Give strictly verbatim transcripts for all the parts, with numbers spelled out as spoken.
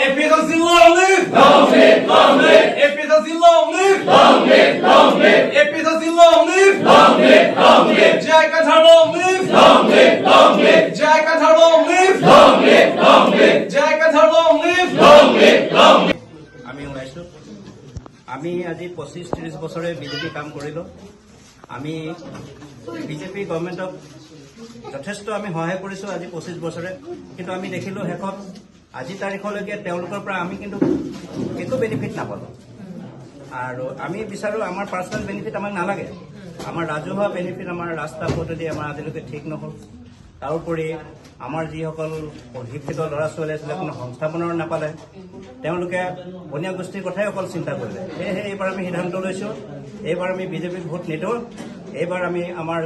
APHLC long live! Long live! Long live! APHLC long live! Long live! Long live! APHLC long live! Long live! Long live! J I Kathar long live! Long live! Long live! J I Kathar long live! Long live! Long live! J I Kathar long live! Long live! Long live! আমি ওলাইছো। আমি আজি পঁচিশ ত্ৰিশ বছৰে বিজেপি কাম কৰিলো। আমি বিজেপি গভৰ্ণমেণ্টক যথেষ্ট আমি সহায় কৰিছো আজি পঁচিশ বছৰে, কিন্তু আমি দেখিলো শেষত আজি তাৰিখলৈকে তেওঁলোকৰ পৰা আমি কিন্তু একো বেনিফিট নাপালো। আৰু আমি বিচাৰো আমাৰ পাৰ্চনেল বেনিফিট আমাক নালাগে, আমাৰ ৰাজহুৱা বেনিফিট, আমাৰ ৰাস্তা পদূলি আমাৰ আজিলৈকে ঠিক নহ'ল। তাৰোপৰি আমাৰ যিসকল শিক্ষিত ল'ৰা ছোৱালী আছিলে, কোনো সংস্থাপনৰ নাপালে, তেওঁলোকে বনিয়া গোষ্ঠীৰ কথাই অকল চিন্তা কৰিলে। সেয়েহে এইবাৰ আমি সিদ্ধান্ত লৈছো, এইবাৰ আমি বিজেপিক ভোট নিদিওঁ। এইবাৰ আমি আমাৰ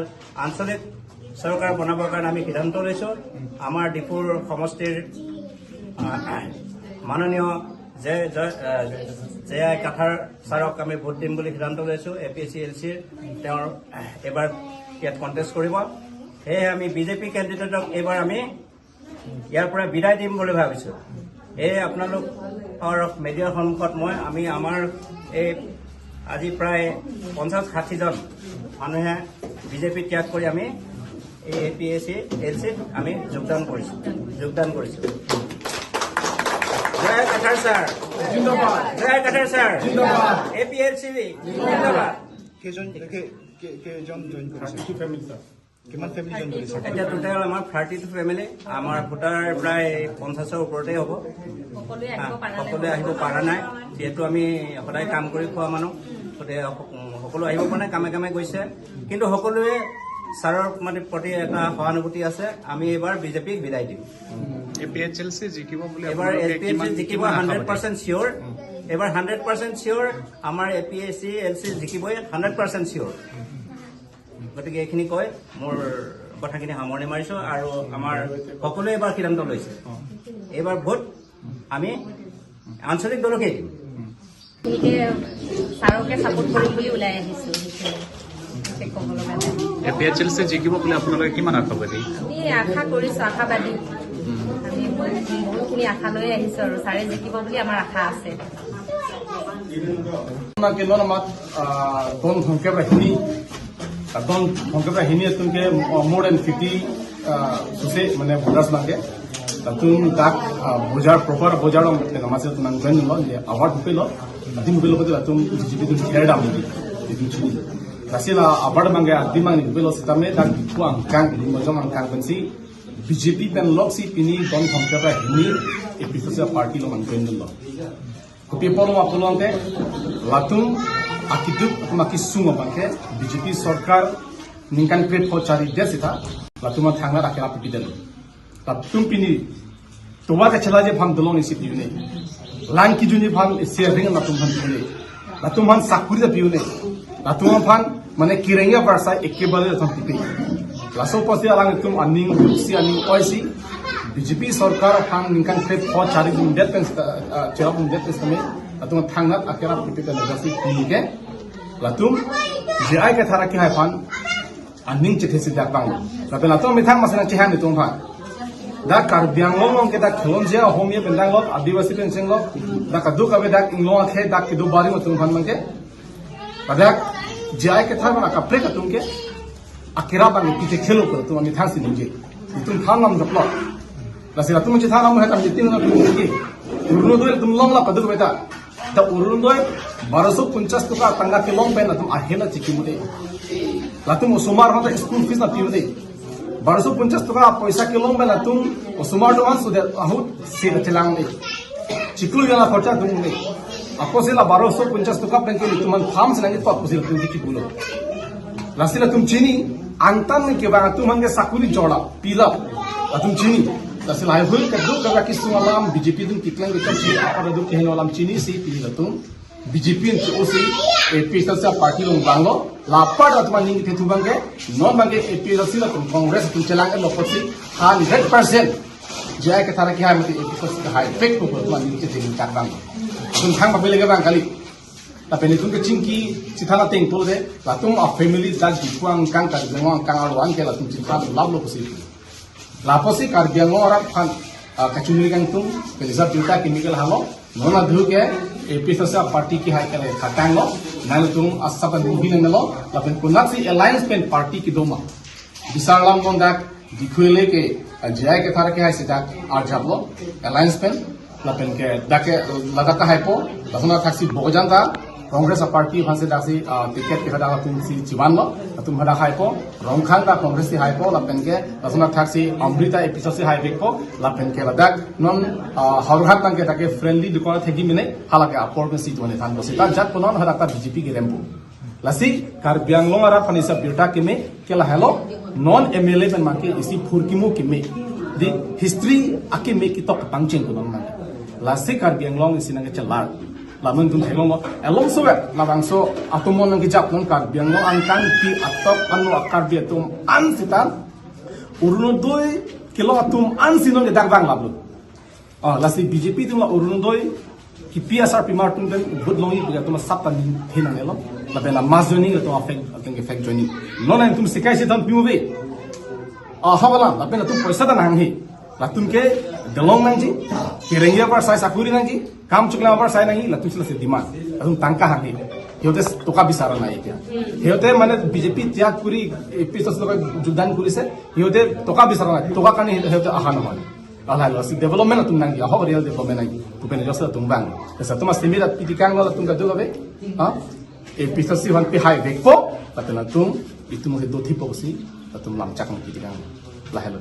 আঞ্চলিক চৰকাৰ বনাবৰ কাৰণে আমি সিদ্ধান্ত লৈছো। আমাৰ ডিফুৰ সমষ্টিৰ আহ, মাননীয় জে জে আহ, জে আই কাথাৰ ছাৰক আমি ভোট দিম বুলি সিদ্ধান্ত লৈছো। এ পি এইচ চি এল চিৰ তেওঁৰ আহ, এইবাৰ ইয়াত কণ্টেষ্ট কৰিব। সেয়েহে আমি বিজেপি কেণ্ডিডেটক এইবাৰ আমি ইয়াৰ পৰা বিদায় দিম বুলি ভাবিছো। এই আপোনালোকৰ মিডিয়াৰ সন্মুখত মই, আমি আমাৰ এই আজি প্ৰায় পঞ্চাশ ষাঠিজন মানুহে বিজেপি ত্যাগ কৰি আমি এই এ পি এইচ চি এল চিত আমি যোগদান কৰিছো, যোগদান কৰিছো। জয় কাথাৰ ছাৰ। জিন্দাবাদ। জয় কাথাৰ ছাৰ। জিন্দাবাদ। এ পি এইচ চি জিন্দাবাদ। কেইজন, কে-, কে-, কেইজন জইন কৰিছে? Thirty two family, sir. কিমান ফেমিলি জইন কৰিছে? এতিয়া টোটেল আমাৰ থাৰ্টি টু ফেমিলি, আমাৰ ভোটাৰ প্ৰায় পঞ্চাশৰ ওপৰতে হ'ব। সকলোৱে আহিব হা, পৰা নাই। সকলোৱে আহিব পৰা নাই, যিহেতু আমি সদায় কাম কৰি খোৱা মানুহ, গতিকে সক-, সকলো আহিব পৰা নাই, কামে কামে গৈছে। কিন্তু সকলোৱে ছাৰৰ মানে প্ৰতি এটা সহানুভূতি আছে। আমি এইবাৰ বিজেপিক বিদায় দিম। এ পি এইচ এল চি জিকিব বুলি এইবাৰ আপোনালোকে এ পি এইচ চি কিমান, জিকিব, কিমান আশাবাদী? Hundred percent sure. এইবাৰ হাণ্ড্ৰেড পাৰ্চেণ্ট চিয়ৰ, আমাৰ A P H C L C জিকিবই, হাণ্ড্ৰেড পাৰ্চেণ্ট চিয়ৰ। গতিকে এইখিনি কৈ মোৰ কথাখিনি সামৰণি মাৰিছো আৰু আমাৰ সকলোৱে এইবাৰ সিদ্ধান্ত লৈছে, এইবাৰ ভোট আমি আঞ্চলিক দলকে দিম। গতিকে ছাৰকে ছাপোৰ্ট কৰিম বুলি ওলাই আহিছো, সেইখিনি ক'ব লগা নাই। এ পি এইচ এল চি জিকিব বুলি আপোনালোকে কিমান আশাবাদী? আমি আশা কৰিছো, আশাবাদী। আমি বহুত, বহুতখিনি আশা লৈ আহিছো আৰু ছাৰে জিকিব বুলি আমাৰ আশা আছে। Nang ke non amat, ah, don thomkep ra hini, ah, don thomkep ra hini atum ke, ah, more than fifty, ah, suse mane voters nang ke. Latum dak, ah, bojar, proper bojar along te nama se nang join lo, ye award pelo. Latum pelo pati latum B J P tum care dam di. Latum chini. Lasi la award mangke adi mang ni pelo sitame dak kuang kang ni mojong ang kang pensi B J P pen lok si pini don thomkep ra hini A P H L C party along nang join lo. Kopi apotlo ma pulote, latum akeduk atum akesung abangke B J P sorkar ningkan kre-pho charidet sita, latum aphan thangnat akerap pipidetlo. Latum pini tovar kachelangji aphan dolong isi pi-un-e. Lang kejunji aphan isi ring latum aphan pi-un-e. Latum aphan sakuri ta pi-un-e. Latum aphan mane kerengya barsai ekebale latum pipe. Laso apotsi alanglitum aning duksi aning oisi B J P sorkar aphan ningkan kre-pho chari dundet pen, ah, ah, cherap dundet pen sitame latum thangnat akerap pipe pen lasi pini ke latum J I Kathar akehai aphan aning chethe si dak abang. Lapen latum methang masi nangchehang itum aphan. Dak Karbi Anglong along ke dak khelonji ahom ye bendang lok, Adivasi pen chenglok, dak kadokave dak inglong akhei dak kedo barim atum aphan abangke. Ladak J I Kathar abang akaprek atum ke akerap abang pi chekhelo ko atum amethang si ningje. Itum than lam joklok. Lasi latum chethan lam hai tam jitin na atum ningje. Orunodoi atum long la paduk beta. Dak Orunodoi baroso ponchas toka tangka kelong pen latum ahem na chiki mude. Latum osomar hota school fees na pi mude. Baroso ponchas toka poisa kelong pen latum osomar atum han sudet ahut si chelang mude. Chiklo jana khorcha dung mude. Apotsi la baroso ponchas toka pen ke latum aphan farm si nangji apotsi latum chiki pulo. Lasi latum chini, angtan ke bang atum aphan ke sakuri jorla, pila, latum chini. Lasi lahai hui kadokave kesung alam B J P atum keklang kecham chini, apar atum kehingno alam chini si pini latum B J P an che-o si A P H L C party along vanglo, la apar atum aning kethe thu abangke, non abangke A P H L C latum Congress atum chelang-etlo apotsi hundred percent J I Kathar akehai mati A P H L C ke hai pek ko atum aning kethe thu abang. Atum thang papi lege abang kali. Lapen itum kechingki chithan ateng pulote, latum a family dak Diphu angkang Karbi Anglong angkang arlo an ke latum chithan lap lo pusi. Lapusi Karbi Anglong arat aphan, Ah, kachingri kangtung, ke lisa birta kimi ke lahelo, non adhu ke A P H L C party kehai ke le khatanglo, nangtum asap an dinghi nanglo, lapen konatsi alliance pen party kedo ma. Bisar lam non dak Dikhou le ke, ah, J I Kathar kehai si dak arjaplo, alliance pen, lapen ke dak ke ladak kehaipo, lason athaksi Bokajan ta, Congress a party aphan si daksi, ah, ticket ke hadak latum si chivanlo, latum hadak haipo, Rongkhang ta Congress si haipo, lapen ke, lason athaksi Amri ta A P H L C si haivekpo, lapen ke ladak non, ah, Howraghat tang ke dak ke friendly dukon thegi mene, hala ke apor ke si tuan thanpo seta jat ko non hadak ta B J P kerempo. Lasi Karbi Anglong arat aphan isi abirta keme ke lahelo, non M L A pen make isi phurkimo keme. Di history akeme ketok pangcheng ko non nang. Lasi Karbi Anglong isi nangkechelar. Lamun tum theklonglo, elongso ve, labangso atum non nangkejap non Karbi Anglong angkang pi atok anu a Karbi atum an sita Orunodoi kelong atum an si non ke dak bang laplo. Ah, lasi B J P atum la Orunodoi kipi asar pimar atum pen vote longji pu atum asap ta ning thenang elo. Lapen la mass joining atum a fake, atum ke fake joining. Non nangtum sikai si than pimu ve. Ah, hawala, lapen atum poisa ta nangji. Latum ke dolong nangji, kerengya apar sai sakuri nangji, kam choklam apar sai nangji, latum si lasi demand. Latum tangka hangji. Hiyote toka bisara nai ke. Hiyote mane B J P tyag kuri, A P H L C logot jogdan kuri se, hiyote toka bisara nai, toka kani hiyote ahan hon. Lahai lo si development atum nangji, ahok real development nangji. Bhupen Hazaria atum bang. Esa atum a simi rat pitikang lo atum kadokave. Ha? A P H L C aphan pi haivekpo, lapen atum, itum si dothippo si, atum lamchak nangpitikang. Lahai lo.